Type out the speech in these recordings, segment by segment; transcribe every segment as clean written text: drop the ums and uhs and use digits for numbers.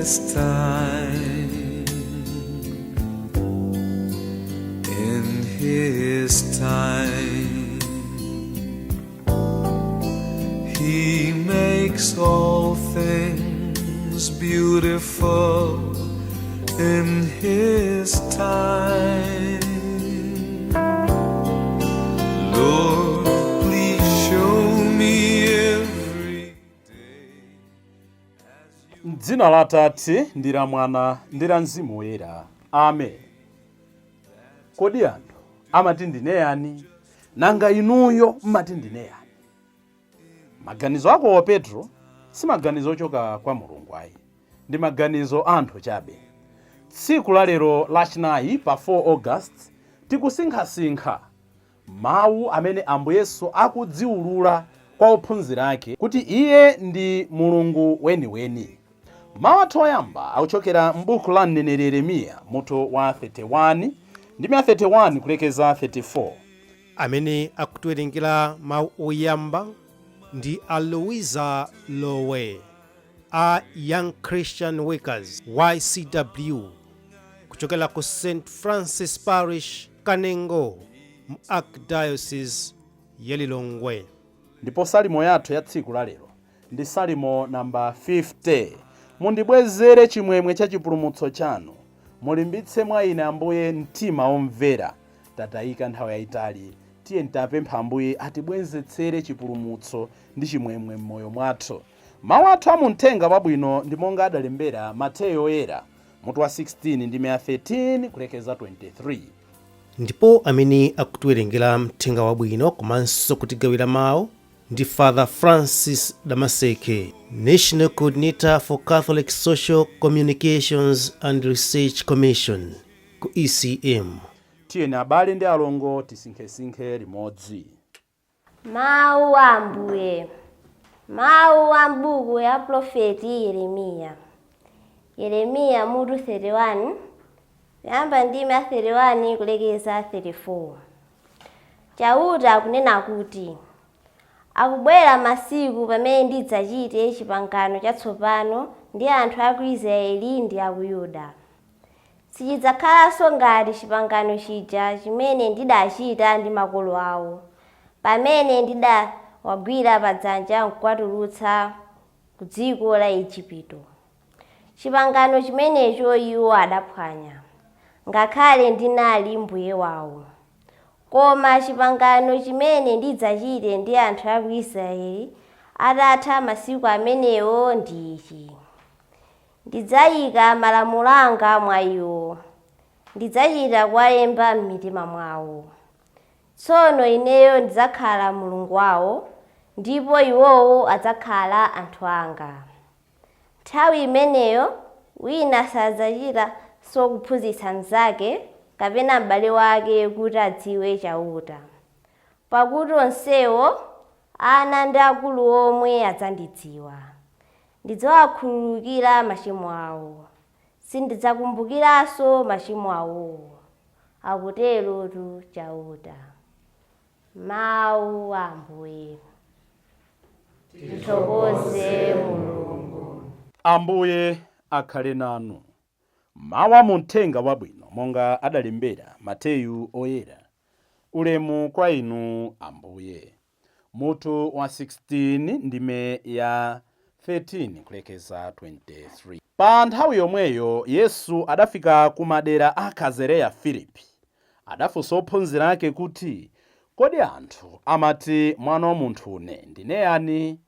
His time. In His time, He makes all things beautiful in His time. Lord, please show me every day. M'dzina la Atate ndi la Mwana ndi la Mzimu Woyera, amen. Kodi anthu amati ndine yani? Nanga inuyo mmati ndine yani? Maganizo akowo, Petro, si maganizo ochoka kwa Mulungu ayi, ndi maganizo a anthu chabe. Tsiku la lero, Lachinayi pa 4 August, tikusinkhasinkha mawu amene Ambuye Yesu akudziwulula kwa ophunzira ake kuti iye ndi Mulungu weniweni. Mawu athu oyamba akuchokera m'buku la mneneri Yeremiya, mutu wa 31, ndime ya 31 kulekeza 34. Amene akutiwerengera mawu oyamba ndi a Louisa Lowe a Young Christian Workers, YCW, kuchokera ku St Francis Parish, Kanengo, mu Archdiocese ya Lilongwe. Ndipo salimo yathu ya tsiku la lero ndi Salimo namba 50: "Mundibwezere chimwemwe cha chipulumutso chanu, mulimbitse mwa ine, Ambuye, mtima omvera." Tatayika nthawi yayitali. Tiye tapempha Ambuye atibwezetsere chipulumutso ndi chimwemwe m'moyo mwathu. Mawu athu amumthenga wabwino ndi monga adalembera Mateyo Oyera, mutu wa 16, ndi 13 kulekeza 23. Ndipo amene akutiwerengera mthenga wabwino komanso kutigawira mawu ndi Father Francis Damaseke, National Coordinator for Catholic Social Communications and Research Commission ku ECM. Tiyeni, abale ndi alongo, tisinkhesinkhe limodzi. Mawu a Ambuye. Mawu a m'buku ya profeti Yeremiya. Yeremiya mutu 31, kuyamba ndime ya 31 kulekeza 34. Chauta akunena kuti, "Akubwera masiku pamene ndidzachite chipangano chatsopano ndi anthu a ku Israeli ndi a ku Yuda. Sichidzakhalanso ngati chipangano chija chimene ndidachita ndi makolo awo pamene ndidawagwira padzanja nkuwatulutsa ku dziko la Igupto. Chipangano chimenecho iwo adaphwanya, ngakhale ndinali mbuye wawo. Koma chipangano chimene ndidzachite ndi anthu a ku Israeli atatha masiku amenewo ndi ichi: Ndidzayika malamulo anga mwa iwo, ndidzachita kuwalemba m'mitima mwawo. Tsono ineyo ndidzakhala Mulungu wawo, ndipo iwowo adzakhala anthu anga. Nthawi imeneyo wina sadzachita kuphunzitsa mnzake kapena m'bale wake kuti adziwe Chauta, pakuti onsewo, ana ndi akulu omwe, adzandidziwa. Ndidzawakhululukira machimo awo, sindidzakumbukiranso machimo awowo, akuterotu Chauta." Mawu a Ambuye. Tithokoze Mulungu. Ambuye akhale nanu. Mawu a muthenga wabwino monga adalembera Mateyu Oyera. Ulemu kwa inu, Ambuye. Mutu wa 16, ndime ya 13 kulekeza 23. Pa nthawi yomweyo Yesu adafika ku madera a Kaisareya Filipi. Adafunsa ophunzira ake kuti, "Kodi anthu amati Mwana wa Munthu une ndine yani?"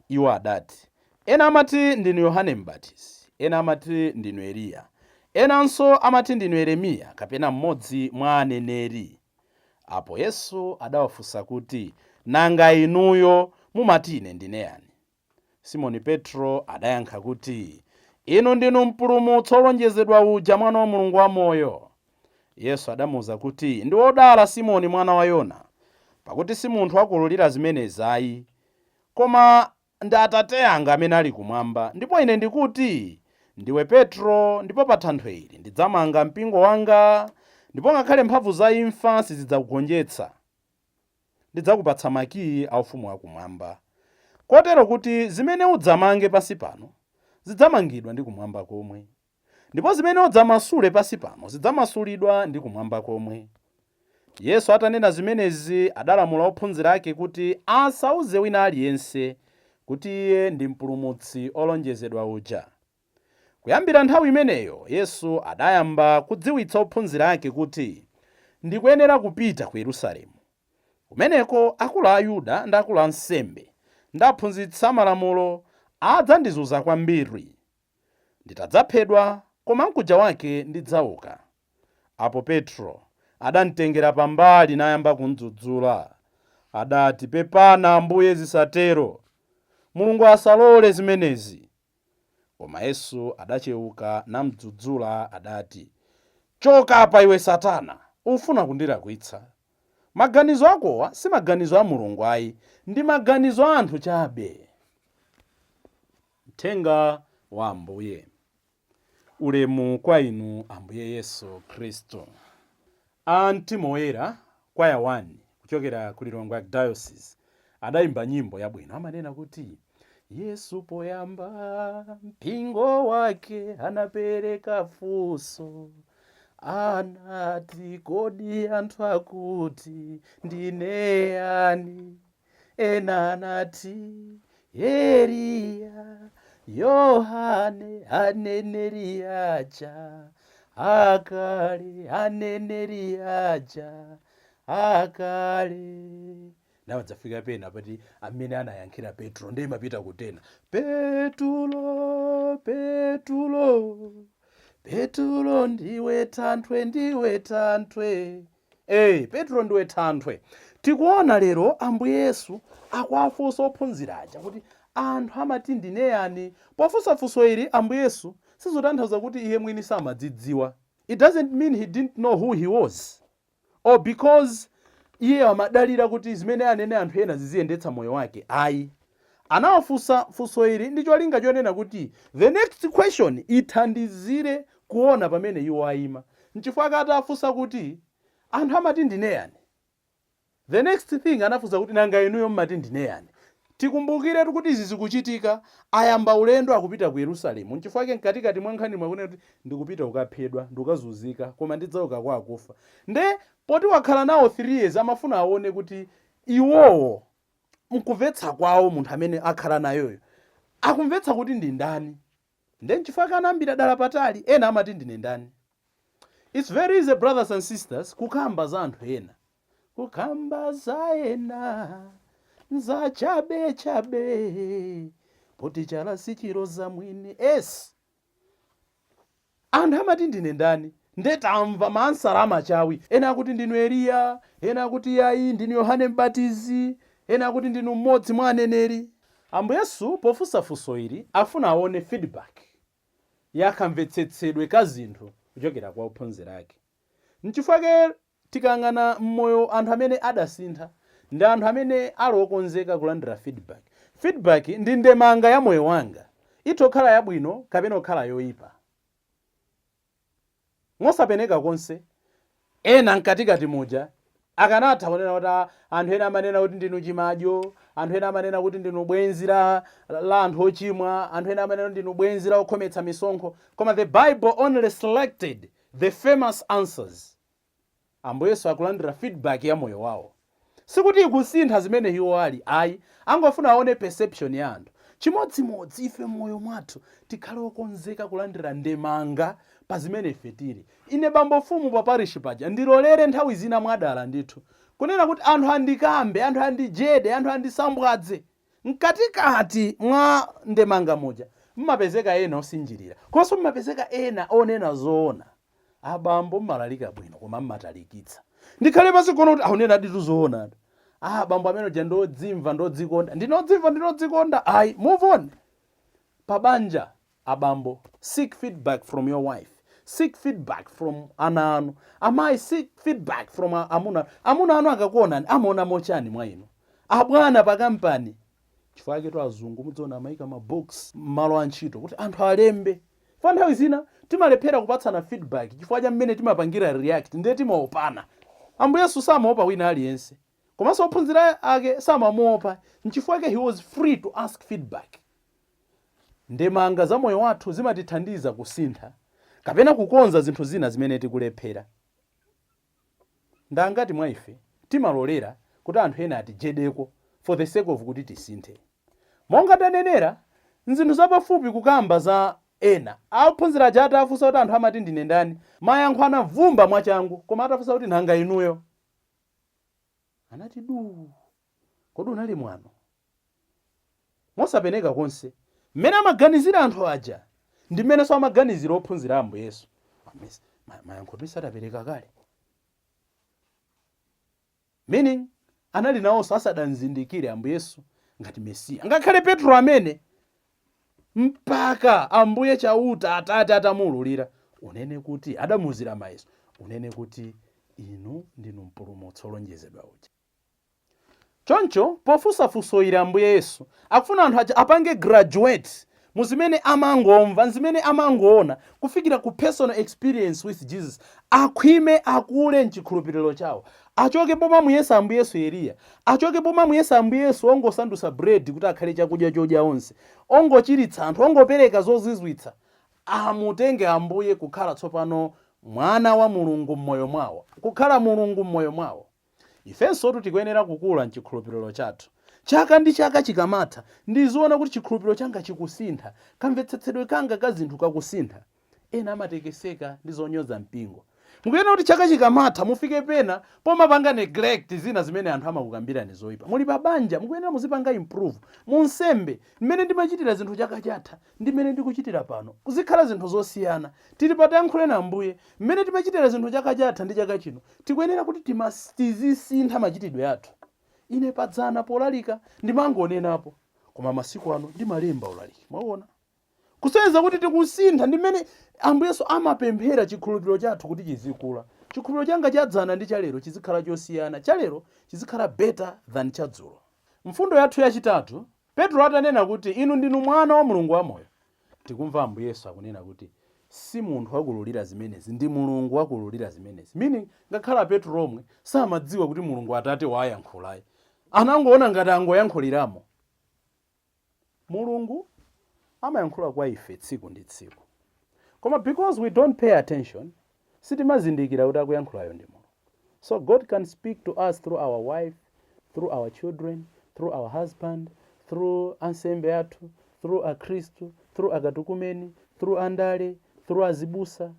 Iwo adati, "Ena amati ndinu Yohane Mbatizi, ena amati ndinu Eliya, enanso amati ndinu Yeremiya kapena mmodzi mwa aneneri." Apo Yesu adawafunsa kuti, "Nanga inuyo mumati ine ndine yani?" Simoni Petro adayankha kuti, "Inu ndinu Mpulumutsi wolonjezedwa uja, Mwana wa Mulungu wamoyo." Yesu adamuwuza kuti, "Ndi wodala, Simoni mwana wa Yona, pakuti si munthu wakuululira zimenezi ayi, koma ndi Atate anga amene ali kumwamba. Ndipo ine ndikuti ndiwe Petro, ndipo pa thanthwe ili ndidzamanga mpingo wanga, ndipo ngakhale mphamvu za imfa sizidzakugonjetsa. Ndidzakupatsa makiyi a ufumu wakumwamba, kotero kuti zimene udzamange pansi pano zidzamangidwa ndi kumwamba komwe, ndipo zimene udzamasule pansi pano zidzamasulidwa ndi kumwamba komwe. Yesu atanena zimenezi, adalamula ophunzira ake kuti asauze wina aliyense kuti iye ndi Mpulumutsi olonjezedwa uja. Kuyambira nthawi imeneyo Yesu adayamba kudziwitsa ophunzira ake kuti, Ndikuyenera kupita ku Yerusalemu. Kumeneko akulu a Ayuda ndi akulu a ansembe ndi aphunzitsi amalamulo adzandizunza kwambiri. Nditadzaphedwa, koma mkuja wake ndidzauka. Apo Petro adamtengera pambali nayamba kumdzudzula. Adati, Pepana Ambuye, zisatero! Mulungu asalole zimenezi. Koma Yesu adacheuka namdzudzula, adati, Choka apa iwe Satana! Ufuna kundilakwitsa. Maganizo akowa si maganizo a Mulungu ayi, ndi maganizo a anthu chabe. Mthenga wa Ambuye. Ulemu kwa inu Ambuye Yesu Khristu. A Mtima Woyera Kwaya 1 kuchokera ku Lilongwe Archdiocese adayimba nyimbo yabwino, amanena kuti, Yesu poyamba mpingo wake anapereka funso, anati, kodi anthu akuti ndine yani? Ena anati Eliya, Yohane, aneneri aja akale, aneneri aja akale. Nawadzafika pena pati amene anayankhira Petro, ndiye imapita kutena, Petulo, Petulo, Petulo ndiwe thanthwe, ndiwe thanthwe. Petro ndiwe thanthwe. Tikuona lero Ambuye Yesu akuwafunsa ophunzira aja kuti anthu amati ndine yani. Pofunsa funso ili Ambuye Yesu sizotanthauza kuti iye mwini samadzidziwa. It doesn't mean he didn't know who he was, or because iye amadalira kuti zimene anene anthu ena ziziyendetsa moyo wake. Ayi. Anawafunsa funso ili ndi cholinga chonena kuti the next question ithandizire kuona pamene iwo ayima. Nchifukwa chake atafunsa kuti anthu amati ndine yani, the next thing anafunsa kuti nanga inuyo mmati ndine yani. Tikumbukiretu kuti izi zikuchitika ayamba ulendo akupita ku Yerusalemu. Nchifukwa chake mkatikati mwa nkhani mwakunena kuti ndikupita kukaphedwa, ndikukazunzika, koma ndidzauka kwa akufa. Nde poti wakhala nawo 3 years, amafuna aone kuti iwowo mkumvetsa kwawo munthu amene akhala nayoyo akumvetsa kuti ndi ndani. Nde nchifukwa chake anayambira dala patali, ena amati ndine ndani. It's very easy, brothers and sisters, kukamba za anthu ena. Kukamba za ena za chabe chabe, poti chala sichiloza mwini. Es anthu amati ndine ndani? Nde tamva maansala amachawi, ena akuti ndinu Eliya, ena akuti yayi ndinu Yohane Mbatizi, ena akuti ndinu mmodzi mwa aneneri. Ambuye Yesu pofunsa funso ili afuna aone feedback ya kamvetsetsedwe ka zinthu kuchokera kwa ophunzira ake. Nchifukwa chake tikayang'ana mmoyo, anthu amene adasintha ndi anthu amene ali okonzeka kulandira feedback. Feedback ndi ndemanga ya moyo wanga, itha kukhala yabwino kapena kukhala yoyipa. Mosapeneka konse, ena mkatikati muja akanatha kunena kuti, "Ah, anthu ena amanena kuti ndinu chimadyo, anthu ena amanena kuti ndinu bwenzi la anthu ochimwa, anthu ena amanena kuti ndinu bwenzi la okhometsa misonkho." Koma the Bible only selected the famous answers. Ambuye Yesu akulandira feedback ya moyo wawo. Sikuti ikusintha zimene iwo ali, ayi, angofuna aone perception ya anthu. Chimodzimodzi ife mmoyo mwathu, tikhale okonzeka kulandira ndemanga pa zimene ife tili. Ine bambo mfumu pa parish paja, ndilolere nthawi zina mwadala ndithu kunena kuti anthu andikambe, anthu andijede, anthu andisambwadze. Mkatikati mwa ndemanga muja mmapezeka ena osinjirira, komanso mmapezeka ena onena zoona. Abambo mmalalika bwino koma mmatalikitsa. Ndikhale pansi kuona kuti akunena ditu zoona. Ah, bambo amene uja ndodzimva, ndodzikonda. Ndinodzimva, ndinodzikonda. Ayi, move on. Pabanja, abambo, seek feedback from your wife. Seek feedback from ana anu. Amayi, seek feedback from amuna. Amuna anu akakuonani amaona mochani mwa inu? Abwana pa kampani, chifukwa chake azungu mudziona amayika ma box m'malo a ntchito kuti anthu alembe. Fa nthawi zina timalephera kupatsana feedback chifukwa cha mmene timapangira react, ndiye timaopana. Ambuye Yesu samaopa wina aliyense, komanso ophunzira ake samamuopa. Nchifukwa chake he was free to ask feedback. Ndemanga za moyo wathu zimatithandiza kusintha kapena kukonza zinthu zina zimene tikulephera. Ndangati mwa ife timalolera kuti anthu ena atijedeko for the sake of kuti tisinthe? Monga tanenera, nzinthu zapafupi kukamba za ena. Ophunzira aja atafunsa kuti anthu amati ndine ndani, mayankho anavumba mwachangu, koma atafunsa kuti nanga inuyo? Anati duu. Kodi unali mwano? Mosapeneka konse, mmene amaganizira anthu aja ndi mmenenso amaganizira ophunzira a Ambuye Yesu. Mayankho tonse adapereka kale. Meaning, anali nawonso asadanzindikire Ambuye Yesu ngati Mesiya. Ngakhale Petro amene mpaka Ambuye Chauta Atate atamuululira, unene kuti adamuuzira mayeso, unene kuti inu ndinu mpulumutsi wolonjezedwa uja. Choncho, pofunsa funso ili Ambuye Yesu akufuna anthu aja apange graduate mu zimene amangomva, nzimene amangoona, kufikira ku personal experience with Jesus, akhwime, akule mchikhulupiriro chawo, achoke pomamuyesa Ambuye Yesu Eliya, achoke pomamuyesa Ambuye Yesu ongosandutsa bread kuti akhale chakudya chodya onse, ongochiritsa anthu, ongopereka zozizwitsa, amutenge Ambuye kukhala tsopano Mwana wa Mulungu mmoyo mwawo, kukhala Mulungu mmoyo mwawo. Ifensotu tikuyenera kukula m'chikhulupiriro chathu. Chaka ndi chaka chikamatha, ndiziona kuti chikhulupiriro changa chikusintha, kamvetsetsedwe kanga ka zinthu kakusintha. Ena amatekeseka ndi zonyoza mpingo. Mukuyenera kuti chaka chikamatha mufike pena pomapanga neglect zina zimene anthu amakukambirani zoipa. Muli pa banja, mukuyenera muzipanga improve. Mu unsembe, mmene ndimachitira zinthu chaka chatha ndi mmene ndikuchitira pano, kuzikhala zinthu zosiyana. Tili pa Tiyankhule na Ambuye, mmene timachitira zinthu chaka chatha ndi chaka chino, tikuyenera kuti tizisintha machitidwe athu. Ine padzana polalika ndimangonenapo, koma masiku ano ndimalemba ulaliki. Mwauona? Kusonyeza kuti tikusintha ndi mmene Ambuye Yesu amapemphera chikhulupiriro chathu kuti chizikula. Chikhulupiriro changa cha dzana ndi chalero chizikhala chosiyana. Chalero chizikhala better than chadzulo. Mfundo yathu yachitatu, Petro atanena kuti, Inu ndinu Mwana wa Mulungu wamoyo, tikumva Ambuye Yesu akunena kuti, Si munthu wakuululira zimenezi, ndi Mulungu wakuululira zimenezi. Meaning, ngakhale a Petro omwe samadziwa kuti Mulungu Atate wayankhula ayi. Anangoona ngati angoyankhuliramo. Mulungu amayankhula kwa ife tsiku ndi tsiku. Koma because we don't pay attention, sitimazindikira kuti akuyankhulayo ndi Mulungu. So God can speak to us through our wife, through our children, through our husband, through ansembe athu, through akhristu, through akatukumeni, through andale, through azibusa.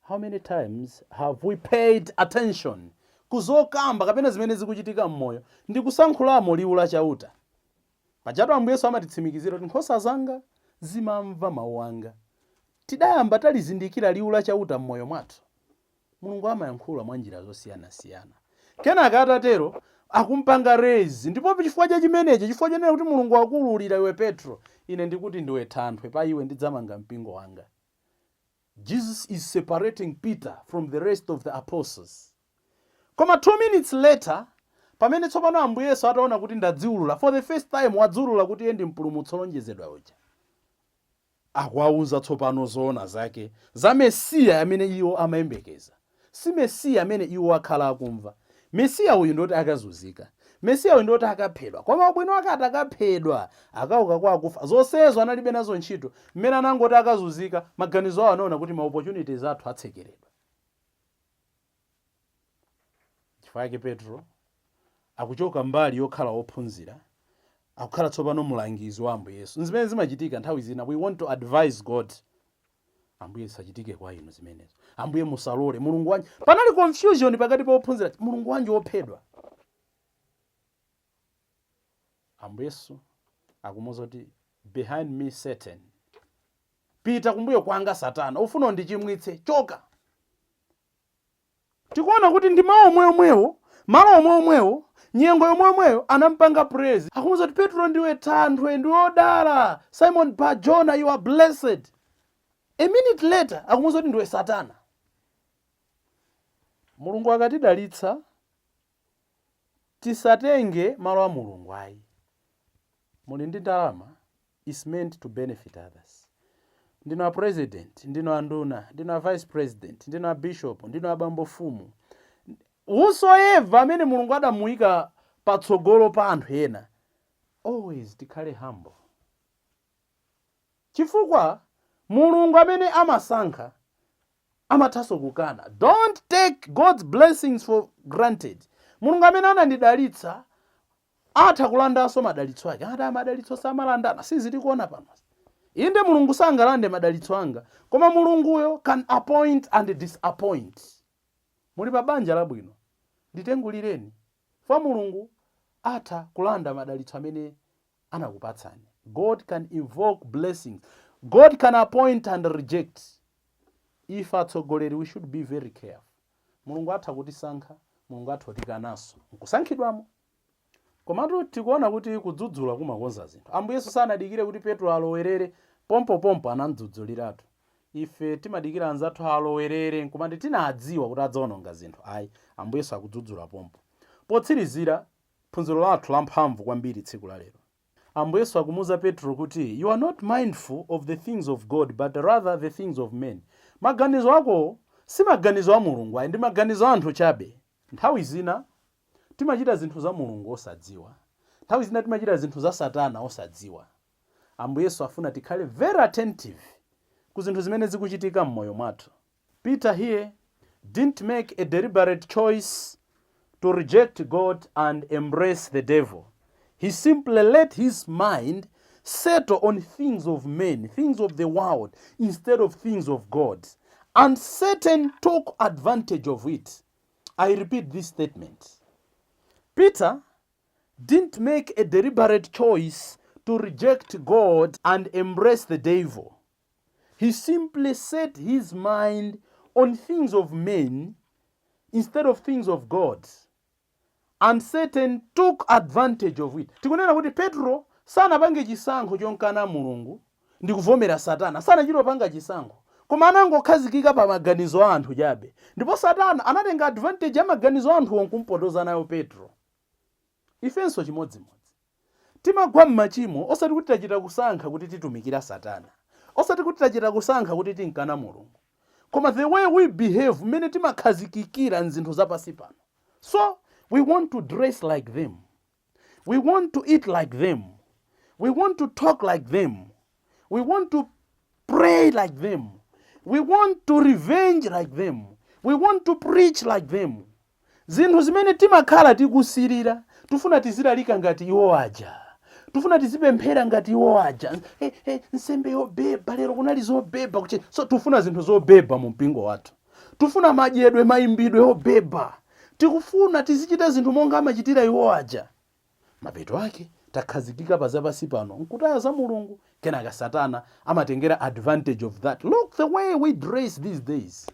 How many times have we paid attention kuzokamba kapena zimene zikuchitika mmoyo ndi kusankhulamo liwu la Chauta? Pajatu Ambuye Yesu amatitsimikizira kuti nkhosa zanga zimamva mawu anga. Tidayamba talizindikira liwu la Chauta mmoyo mwathu? Mulungu amayankhula mwa njira zosiyanasiyana. Kenaka atatero, akumpanga raise, ndipo chifukwa cha chimenechi, chifukwa chonena kuti Mulungu wakuululira iwe Petro, ine ndikuti ndiwe thanthwe, pa iwe ndidzamanga mpingo wanga. Jesus is separating Peter from the rest of the apostles. Koma 2 minutes later, pamene tsopano Ambuye Yesu ataona kuti ndadziulula, for the first time wadziulula kuti iye ndi mpulumutsi wolonjezedwa uja, akuwauza tsopano zoona zake za Mesiya amene iwo amayembekeza. Si Mesiya amene iwo akhala akumva. Mesiya uyu ndoti akazunzika. Mesiya uyu ndoti akaphedwa. Koma ubwino wake atakaphedwa, akauka kwa akufa. Zonsezo analibe nazo ntchito. Mmene anangoti akazunzika, maganizo awo anaona kuti ma opportunities athu atsekeredwa. Chifukwa chake Petro akuchoka mbali yokhala wophunzira, akukhala tsopano mlangizi wa Ambuye Yesu. Nzimene zimachitika nthawi zina, we want to advise God. Ambuye zisachitike kwa inu zimenezo. Ambuye musalole. Mulungu wanji. Panali confusion pakati pa ophunzira. Mulungu wanji wophedwa. Ambuye Yesu akumuwuza kuti behind me Satan. Pita kumbuyo kwanga Satana, ufuna undichimwitse, choka. Tikuona kuti ndi mawu omweomwewo, malo omweomwewo, nyengo yomweyomweyo anampanga praise. Akumuwuza kuti Petro ndiwe thanthwe, ndiwe wodala. Simon Bar Jonah, you are blessed. A minute later akumuwuza kuti ndiwe Satana. Mulungu akatidalitsa tisatenge malo a Mulungu ayi. Muli ndi ndalama is meant to benefit others. Ndinu a president, ndinu a nduna, ndinu a vice president, ndinu a bishop, ndinu a bambo fumu. Whosoever amene Mulungu adamuyika patsogolo pa anthu ena, always tikhale humble. Chifukwa Mulungu amene amasankha amathanso kukana. Don't take God's blessings for granted. Mulungu amene anandidalitsa atha kulandanso madalitso ake. Ati madalitso samalandana, sizitikuona pano. Inde, Mulungu sangalande madalitso anga, koma Mulunguyo can appoint and disappoint. Muli pa banja labwino, nditengulireni fa. Mulungu atha kulanda madalitso amene anakupatsani. God can invoke blessings. God can appoint and reject. Ife atsogoleri, we should be very careful. Mulungu atha kutisankha, Mulungu atha kutikananso nkusankhidwamo. Komatu tikuona kuti kudzudzula kumakonza zinthu. Ambuye Yesu sanadikire kuti Petro alowerere. Pompopompo anamdzudzuliratu. Ife timadikira anzathu alowerere nkumati tinadziwa kuti adzaononga zinthu. Ayi, Ambuye Yesu akudzudzula pompo. Potsirizira phunziro lathu lamphamvu kwambiri tsiku la lero, Ambuye Yesu akumuwuza Petro kuti, "You are not mindful of the things of God, but rather the things of men." Maganizo akowo si maganizo a Mulungu ayi, ndi maganizo a anthu chabe. Nthawi zina timachita zinthu za Mulungu osadziwa, nthawi zina timachita zinthu za Satana osadziwa. Ambuye Yesu afuna tikhale very attentive ku zinthu zimene zikuchitika m'moyo mwathu. Peter here didn't make a deliberate choice to reject God and embrace the devil. He simply let his mind settle on things of men, things of the world, instead of things of God, and Satan took advantage of it. I repeat this statement: Peter didn't make a deliberate choice to reject God and embrace the devil. He simply set his mind on things of men instead of things of God. And Satan took advantage of it. Tikunena kuti Petro sanapange chisankho chomkana Mulungu ndi kuvomera Satana. Sanachite panga chisankho, koma anangokhazikika pa maganizo a anthu chabe, ndipo Satana anatenga advantage ya maganizo a anthuwo nkumpotoza nayo Petro. Ifenso chimodzimodzi, timagwa m'machimo osati kuti tachita kusankha kuti titumikira Satana, osati kuti tachita kusankha kuti tinkana Mulungu, koma the way we behave, mmene timakhazikikira mzinthu zapasi pano. So we want to dress like them, we want to eat like them, we want to talk like them, we want to pray like them, we want to revenge like them, we want to preach like them. Zinthu zimene timakhala tikusirira, tifuna tizilalika ngati iwo aja, tifuna tizipemphera ngati iwo aja. Nsembe yobeba, lero kunali zobeba kuche. So tifuna zinthu zobeba mu mpingo wathu, tifuna madyedwe, mayimbidwe obeba, tikufuna tizichita zinthu monga amachitira iwo aja. Mapeto ake takhazikika pa zapasi pano nkutaya za Mulungu. Kenaka Satana amatengera advantage of that. Look the way we dress these days.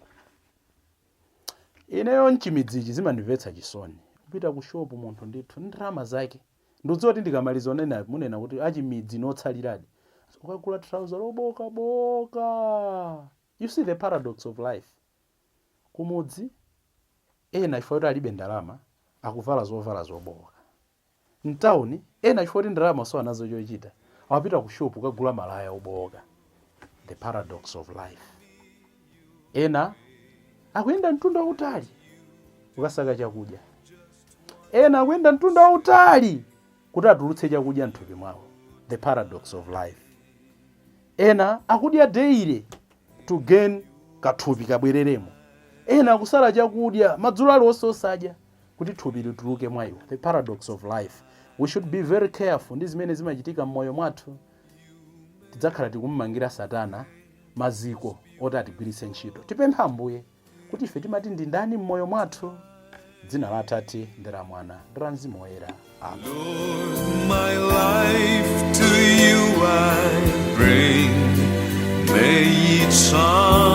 Ineyo mchimidzichi zimandimvetsa chisoni kupita ku shopu, munthu ndithu ndalama zake. Ndikudziwa kuti ndikamaliza onena munena kuti achimidzi notsaliradi. Ukagula trouser lobokaboka. You see the paradox of life? Kumudzi ena chifukwa kuti alibe ndalama akuvala zovala zoboka. Mtawuni ena chifukwa kuti ndalama so anazo chochita amapita ku shopu kukagula malaya oboka. The paradox of life. Ena akuyenda mtunda wautali kukasaka chakudya, ena akuyenda mtunda wautali kuti atulutse chakudya mthupi mwawo. The paradox of life. Ena akudya daily to gain kathupi kabwereremo, ena akusala chakudya madzulo aliwonse osadya kuti thupi lituluke mwa iwo. The paradox of life. We should be very careful ndi zimene zimachitika m'moyo mwathu. Tidzakhala tikummangira Satana maziko oti atigwiritse ntchito. Tipempha Ambuye kuti ife timati ndi ndani m'moyo mwathu. Dzina la Atate ndi la Mwana ndi la Mzimu Woyera, amen. Lord, my life to you I bring. May each song